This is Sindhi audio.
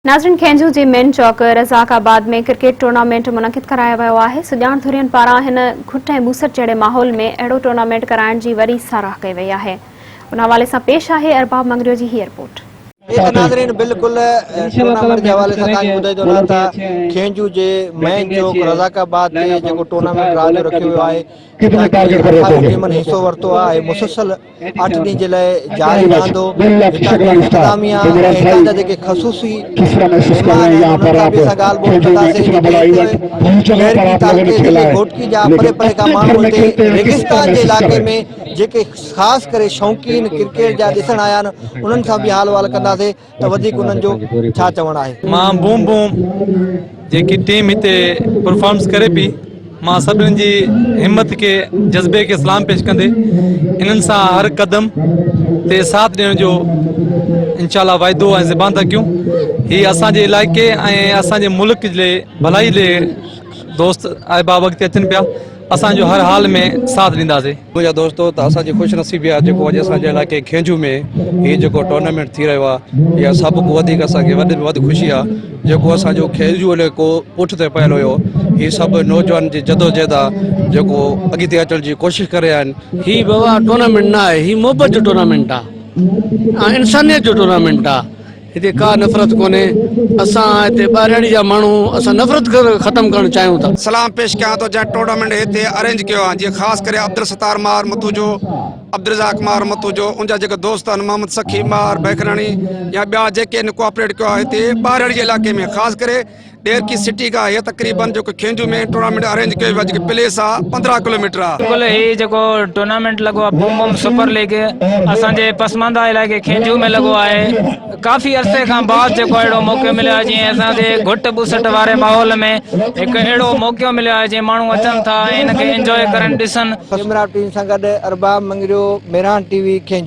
ناظرين کينجهو جي مين چوڪ رزاق آباد ۾ ڪرڪيٽ ٽورنامينٽ منعقد ڪرايو ويو آهي، سڄاڻ ڌرين پاران هن گهٽ ۽ ٻوسٽ جهڙي ماحول ۾ اهڙو ٽورنامينٽ ڪرائڻ جي وڏي ساراهه ڪئي وئي آهي. ان حوالي سان پيش آهي ارباب مڱريو جي هيء رپورٽ. ته ناظرين بلڪل ٽورنامينٽ جي حوالي سان توهان کي ٻڌائي ٿو هلان ته کينجهو جي مين چوڪ رزاق آباد تي جيڪو ٽورنامينٽ رات جو رکيو ويو آهي اتان جي ٽيمن حصو ورتو آهي مسلسل اٺ ڏينهن جي لاء جاري رهندو. هتان جي انتظاميا ۽ هتان جا جيڪي خصوصي مهمان آهن انهن سان به اسان ڳالهه ٻولهه ڪنداسين جيڪي هتي ڏهرڪي تعلقي جيڪي گهوٽڪي جا پري پري کان ماڻهو هتي ريگستان جي علائقي ۾ جيڪي خاص ڪري شوقين ڪرڪيٽ جا ڏسڻ آيا آهن انهن سان به حال احوال ڪنداسين. ته وڌيڪ انهن جو ڇا چوڻ آهي. مان بوم بوم جيڪي ٽيم هتي پرفارمنس ڪري پئي مان سڀني جي همت کي جذبي کي سلام پيش ڪندي انهن سان هر قدم تي ساٿ ڏيڻ جو انشاء الله واعدو ۽ زبان ٿا ڪيون هي اسان جي علائقي ۽ اسان جي ملڪ جي ڀلائي لي دوست احباب اڳتي اچن پيا اسان جو هر حال ۾ ساٿ ڏينداسين. منهنجا دوستو ته اسان جي خوش نصيبي آهي جيڪو اڄ اسان جي علائقي کينجهو ۾ هي جيڪو ٽورنامينٽ ٿي رهيو آهي اها سڀ کان وڌيڪ اسان کي وڏي ۾ وڌ خوشي آهي جيڪو اسان جو کينجهو علائقو پٺ تي پيل هيو هي سڀ نوجوانن جي جدوجهد آهي جيڪو اڳتي اچڻ جي ڪوشش ڪري رهيا آهن. هي بابا ٽورنامينٽ نه آهي هي محبت جو ٽورنامينٽ آهي ۽ انسانيت جو ٽورنامينٽ آهي. هتي ڪا نفرت ڪونهي، اسان هتي ٻاهرياڙي جا ماڻهو اسان نفرت ختم ڪرڻ چاهيون ٿا. سلام پيش ڪيان ٿو جنهن ٽورنامينٽ هتي ارينج ڪيو آهي جيئن خاص ڪري عبدالستار ماهر متوجو عبدالرزاق ماهر متوجو ان جا جيڪي دوست آهن محمد سخي ماهر بيکراڻي يا ٻيا جيڪي ان ڪوآپريٽ ڪيو آهي هتي ٻاهرياڙي جي علائقي ۾ خاص ڪري ڏيرڪي سٽي کان هي تقريبن جيڪو کينجهو ۾ ٽورنامينٽ ارينج ڪيو ويو آهي جيڪي پليس آ 15 ڪلوميٽر آ. بلڪل هي جيڪو ٽورنامينٽ لڳو آ بوم بوم سپر ليگ اسان جي پسمانده علائقي کينجهو ۾ لڳو آهي ڪافي عرصي کان بعد جيڪو اهڙو موقعو مليو آهي جيئن اسان جي گهٽ ٻوسٽ واري ماحول ۾ هڪ اهڙو موقعو مليو آهي جيئن ماڻهو اچن ٿا ۽ ان کي انجوائي ڪرن ڏسن. ڪئميرا ٽيم سان گڏ ارباب مڱريو، ميران ٽي وي، کينجهو.